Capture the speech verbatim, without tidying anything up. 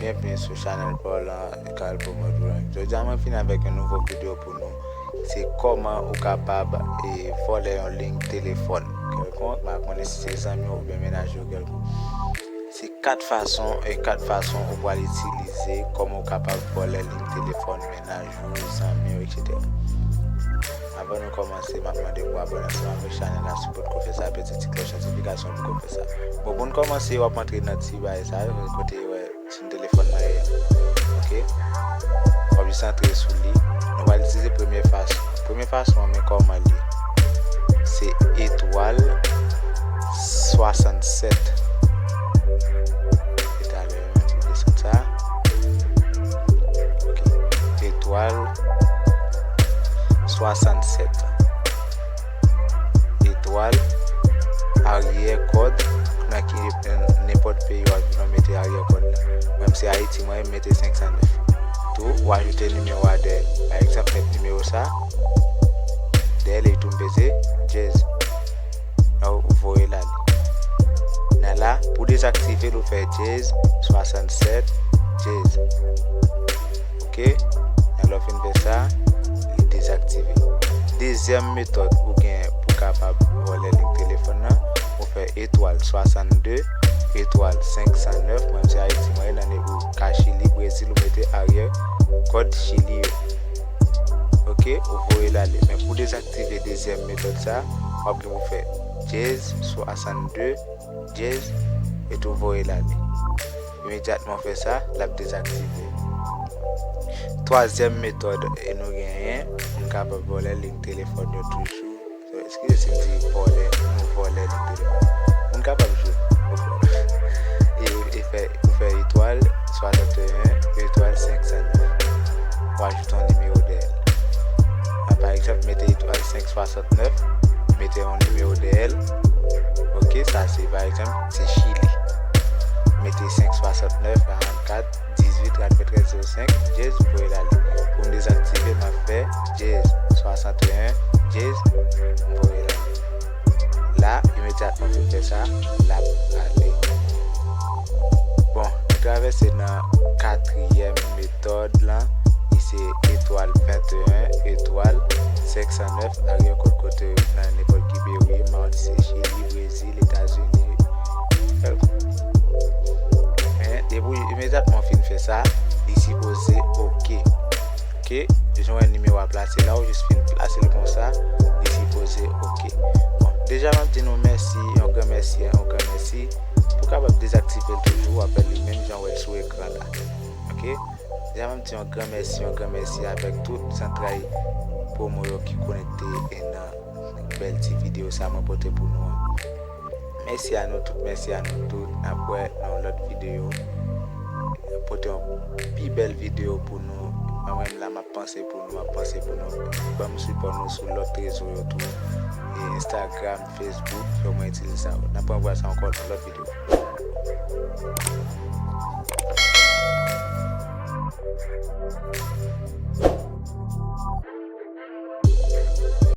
Byenvni sou chanèl pa w lan, Carl Promo Drawing. Jodi a mwen vin avèk yon nouvo videyo pou nou. Se kòman ou kapab e vòlè yon liy telefòn kèlkonk, m pa konnen si se zanmi w oubyen mennaj ou kèlkonk. Se kat fason, e kat fason ou pral itilize kòman ou kapab vòlè liy telefòn mennaj ou, zanmi w, etsetera. Avan nou kòmanse, m ap mande pou abòne ansanm avèk chanèl la si w potko fè sa, apèti ti klòch notifikasyon pou w fè sa. Bon, pou n kòmanse, w ap antre nan ti bagay sa yo, kote w wè ti telefòn nan ye a. Oke? W ap jis antre sou li. Nou pral itilize premye fason. Premye fason an, men kòman li ye. Se etwal swasannsèt. E talè, yon ti desann sa. Oke. Etwal swasannsèt. Etwal, aryè kòd, nan ki, nenpòt peyi w ap viv lan, mete aryè kòd la. Mwen, m se Ayiti, mwen, m mete senk san nèf. Tou, ou ajoute nimewo a dèyè l. Pa egzanp, met nimewo sa dèyè l epi tou m peze dyèz. Ou voye l ale. Nan la, pou dezaktive l, ou fè dyèz swasannsèt dyèz. Oke? Nan lè w fin fè sa, li dezaktive. Dezyèm metòd ou gen pou w kapab vòlè liy telefòn nan, ou fè etwal swasann de, etwal senk san nèf, mwen se Ayiti mwen ye, nan ne ou ka Chili, Brezil, ou mete aryè kòd Chili yo. Oke, ou voye l ale. Men pou dezaktive dezyèm metòd sa, w ap gen pou fè dyèz swasann de dyèz, epi tou voye l ale. Imedyatman w fè sa, l ap dezaktive. Twazyèm metòd e nou genyen, pou n kapab vòlè liy telefòn yo toujou. Eskize si m di vòlè, nou vòlè liy telefòn. Moun kapab jwe. E, e fè, ou fè etwal swasanteyen, etwal senk san nèf. Ou ajoute yon nimewo dèyè l. Pa egzanp, mete etwal senk swasannnèf, mete yon nimewo dèyè l. Oke, sa se, pa egzanp, se Chili. Mete senk swasannnèf, karannkat, dizuit, katreventrèz, zewo senk, dyèz, voye l ale. Pou m dezaktive, m ap fè dyèz swasanteyen, dyèz, m voye l ale. La, imedyatman m fin fè sa, l ap ale. Bon, nou travèse nan katriyèm metòd lan, li se etwal venteyen, etwal senk san nèf, aryè kòd kote nan nenpòt ki peyi w ye, m pa konn si se Chili, Brezil, Etazini, kèlkonk. Men, depi imedyatman w fin fè sa, li sipoze oke. Oke, jan w wè nimewo a plase la, ou jis fin plase l konsa, li sipoze oke. Bon, deja m ap di nou mèsi, yon gran mèsi, yon gran mèsi. Pou w kapab dezaktive l toujou, w ap wè li menm jan w wè l sou ekran la. Oke? Deja m ap di yon gran mèsi, yon gran mèsi avèk tout zantray pwomo yo ki konekte e nan bèl ti videyo sa mwen pote pou nou an. Mèsi a nou tout, mèsi a nou tout. N ap wè nan yon lòt videyo. Pote yon pi bèl videyo pou nou. Mwen menm la, m ap panse pou nou, m ap panse pou nou. Ban m sipò nou sou lòt rezo yo tou. E Instagram, Facebook, yo mwen itilize sa yo. N ap ranvwa sa ankò nan lòt videyo.